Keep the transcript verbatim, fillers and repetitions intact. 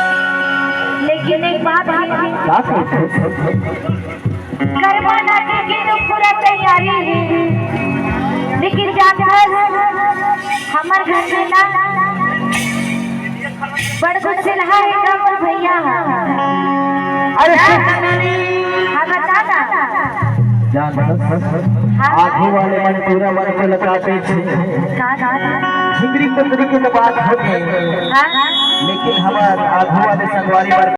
लेकिन एक बात है, का कहिथे? गरबा नाचे के तो पूरा तैयारी हे, लेकिन जानथस हमर घर में ना बड़ गुस्सिलहा हे का मोर भैया ह। अरे हाँ, बता ना। जानथस, हाँ। आगू वाले मन टूरा मन के लताते छे। का, का, का? झिंगरी कुंदरी के तो बात होगे, हाँ। लेकिन हमर आगू वाले संगवारी मन